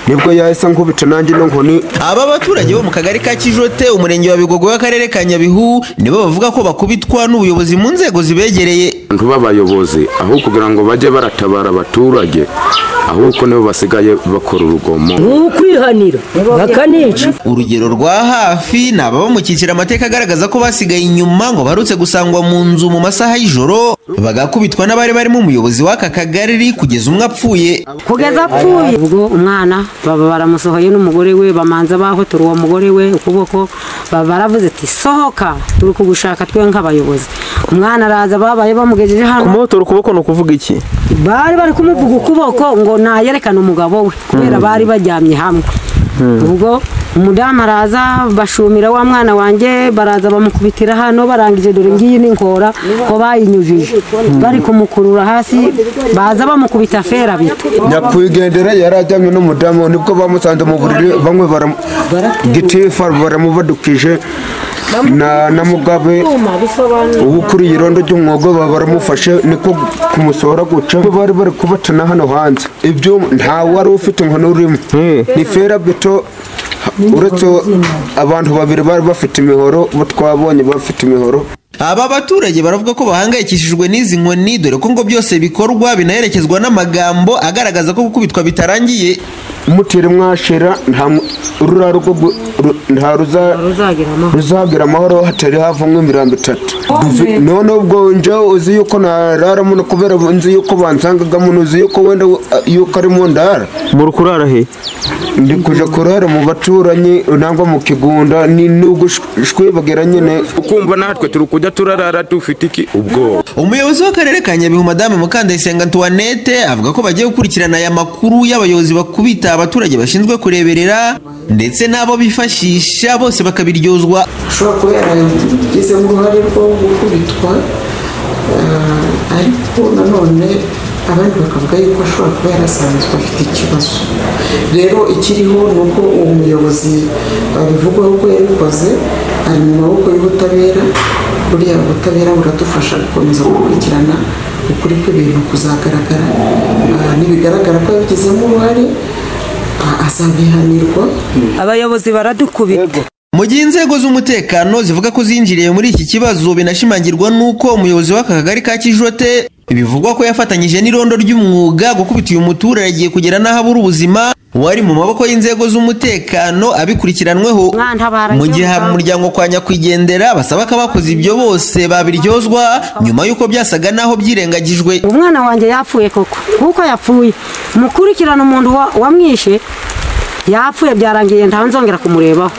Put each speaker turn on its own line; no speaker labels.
Nibwo yahise nkubita nanjye no nkoni.
Aba baturage bo mu kagari ka Kijote, umurenge wa Bigogwe w'akarere ka Nyabihu, nibo bavuga ko bakubitwa n'ubuyobozi mu nzego zibegereye.
Abantu b'abayobozi aho kugira ngo bajye baratabara abaturage, ahubwo nibo basigaye bakora urugomo.
Ukwihanira bakanica.
Urugero rwa hafi ni ababa mu cyiciro amateka agaragaza ko basigaye inyuma, ngo barutse gusangwa mu nzu mu masaha y'ijoro bagakubitwa n'abari barimo umuyobozi w'aka kagari kugeza umwe apfuye.
Kugeza apfuye. Ubwo umwana baba baramusohoye n'umugore we, bamanza bahotora uwo mugore we ukuboko, baba baravuze ati sohoka turi kugushaka twe nk'abayobozi. Umwana araza, babaye bamugejeje hano.
Kumuhotora ukuboko ni ukuvuga iki?
Bari bari kumuvuga ukuboko ngo nayerekane umugabo we, kubera bari baryamye hamwe. Ubwo umudamu araza, bashumira wa mwana wanjye, baraza bamukubitira hano, barangije dore ngiyi n'inkora ko bayinyujije, bari kumukurura hasi, baza bamukubita fera bito.
Nyakwigendera yarajyanye n'umudamu, nibwo bamusanze mu buriri, bamwe gitifu baramubadukije na Mugabe ubu kuri irondo ry'umwuga baramufashe, niko kumusohora guca. Bari bari kubatana hano hanze, ibyo nta wari ufite inkono urimo, ni fera beto, uretse abantu babiri bari bafite imihoro, bo twabonye bafite imihoro.
Aba baturage baravuga ko bahangayikishijwe n'izi nkoni, dore ko ngo byose bikorwa binaherekezwa n'amagambo agaragaza ko gukubitwa bitarangiye.
Mutire mwashira nta rura rugo nta ruzagira amahoro hatari havumwe imirambo itatu. None ubwo nje uzi yuko narara muno, kubera nzi yuko bansangagamo, uzi yuko wenda yuko ari mu ndara.
Muri kurara he?
Ndi kuja kurara mu baturanyi nangwa mu kigunda, ni n'ugushwebagera nyine.
Ukumva natwe turi kujya turarara dufite iki ubwo.
Umuyobozi w'akarere ka Nyabihu Madame Mukandayisenga Antoinette avuga ko bagiye gukurikirana aya makuru y'abayobozi bakubita abaturage bashinzwe kureberera, ndetse n'abo bifashisha bose bakabiryozwa.
Ashobora kuba yaragizemo uruhare rwo gukubitwa, ariko nanone abandi bakavuga yuko ashobora kuba yarasanzwe afite ikibazo. Rero ikiriho ni uko uwo muyobozi babivugwaho ko yabikoze ari mu maboko y'ubutabera. Buriya ubutabera buradufasha gukomeza gukurikirana ukuri kw'ibintu kuzagaragara. Nibigaragara ko yabigizemo uruhare azabihanirwa.
Abayobozi baradukubita.
Mu gihe inzego z'umutekano zivuga ko zinjiriye muri iki kibazo, binashimangirwa n'uko umuyobozi w'aka kagari ka Kijote bivugwa ko yafatanyije n'irondo ry'umwuga gukubita uyu muturage kugera n'aho abura ubuzima, wari mu maboko y'inzego z'umutekano abikurikiranweho. Mu gihe umuryango kwa nyakwigendera basaba ko abakoze ibyo bose babiryozwa, nyuma y'uko byasaga n'aho byirengagijwe.
Umwana wanjye yapfuye koko, kuko yapfuye mukurikirana umuntu wamwishe, yapfuye byarangiye ntawe nzongera kumurebaho.